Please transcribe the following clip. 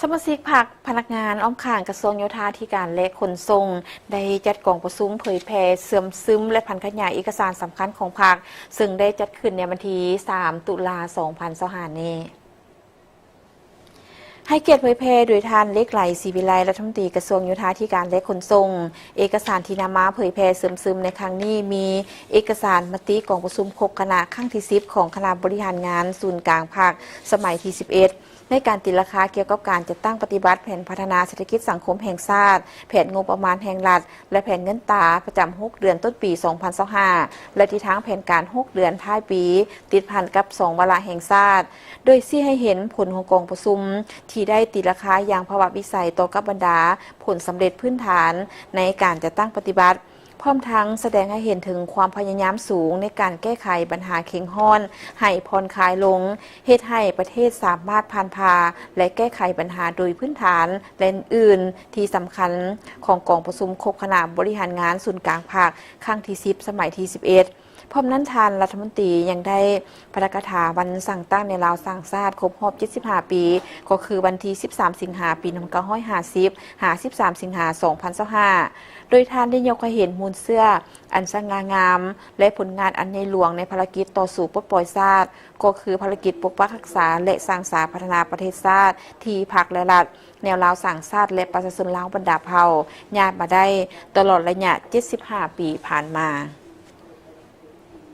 ສະມາຊິກພັກ, ພະນັກງານອ້ອມຂ້າງກະຊວງໂຍທາທິການ ແລະ ຂົນສົ່ງ ໄດ້ຈັດກອງປະຊຸມເຜີຍແຜ່ເຊື່ອມຊຶມ ແລະ ຜັນຂະຫຍາຍເອກະສານສຳຄັນຂອງພັກ ເຊິ່ງໄດ້ຈັດຂຶ້ນໃນວັນທີສາມ ຕຸລາ ສອງພັນຊາວຫ້ານີ້. ໃຫ້ກຽດເຜີຍແຜ່ໂດຍທ່ານ ເລກໄລ ສີວິໄລ ລັດຖະມົນຕີກະຊວງໂຍທາທິການ ແລະ ຂົນສົ່ງ. ເອກະສານທີ່ນຳມາເຜີຍແຜ່ເຊື່ອມຊຶມໃນຄັ້ງນີ້ ມີເອກະສານມະຕິກອງປະຊຸມຄົບຄະນະຄັ້ງທີສິບ ຂອງຄະນະບໍລິຫານງານສູນກາງພັກ ສະໄໝທີສິບເອັດ ໃນການຕີລາຄາກ່ຽວກັບການຈັດຕັ້ງປະຕິບັດແຜນພັດທະນາເສດຖະກິດສັງຄົມແຫ່ງຊາດ, ແຜນງົບປະມານແຫ່ງລັດ ແລະ ແຜນເງິນຕາປະຈຳຫົກເດືອນຕົ້ນປີສອງພັນຊາວຫ້າ ແລະ ທິດທາງແຜນການຫົກເດືອນທ້າຍປີ ຕິດພັນກັບສອງວາລະແຫ່ງຊາດ, ໂດຍຊີ້ໃຫ້ເຫັນຜົນຂອງກອງປະຊຸມທີ່ໄດ້ຕີລາຄາຢ່າງພາວະວິໄສຕໍ່ກັບບັນດາຜົນສຳເລັດພື້ນຖານໃນການຈັດຕັ້ງປະຕິບັດ, ພ້ອມທັງສະແດງໃຫ້ເຫັນເຖິງຄວາມພະຍາຍາມສູງໃນການແກ້ໄຂບັນຫາເຄັ່ງຮ້ອນໃຫ້ຜ່ອນຄາຍລົງ, ເຮັດໃຫ້ປະເທດສາມາດຜ່ານຜ່າ ແລະ ແກ້ໄຂບັນຫາໂດຍພື້ນຖານ ແລະ ອື່ນໆ ທີ່ສຳຄັນຂອງກອງປະຊຸມຄົບຄະນະບໍລິຫານງານສູນກາງພັກ ຄັ້ງທີສິບ ສະໄໝທີສິບເອັດ. ພ້ອມນັ້ນ, ທ່ານລັດຖະມົນຕີຍັງໄດ້ປາຖະກະຖາວັນສ້າງຕັ້ງແນວລາວສ້າງຊາດຄົບຮອບເຈັດສິບຫ້າປີ, ກໍຄືວັນທີສິບສາມ ສິງຫາ ປີໜຶ່ງພັນເກົ້າຮ້ອຍຫ້າສິບ ຫາ ສິບສາມ ສິງຫາ ສອງພັນຊາວຫ້າ ໂດຍທ່ານໄດ້ຍົກໃຫ້ເຫັນມູນເຊື້ອອັນສະຫງ່າງາມ ແລະ ຜົນງານອັນໃຫຍ່ຫຼວງໃນພາລະກິດຕໍ່ສູ້ປົດປ່ອຍຊາດ, ກໍຄືພາລະກິດປົກປັກຮັກສາ ແລະ ສ້າງສາພັດທະນາປະເທດຊາດທີ່ພັກ ແລະ ລັດ, ແນວລາວສ້າງຊາດ ແລະ ປະຊາຊົນລາວບັນດາເຜົ່າຍາດມາໄດ້ຕະຫຼອດໄລຍະເຈັດສິບຫ້າປີຜ່ານມາ.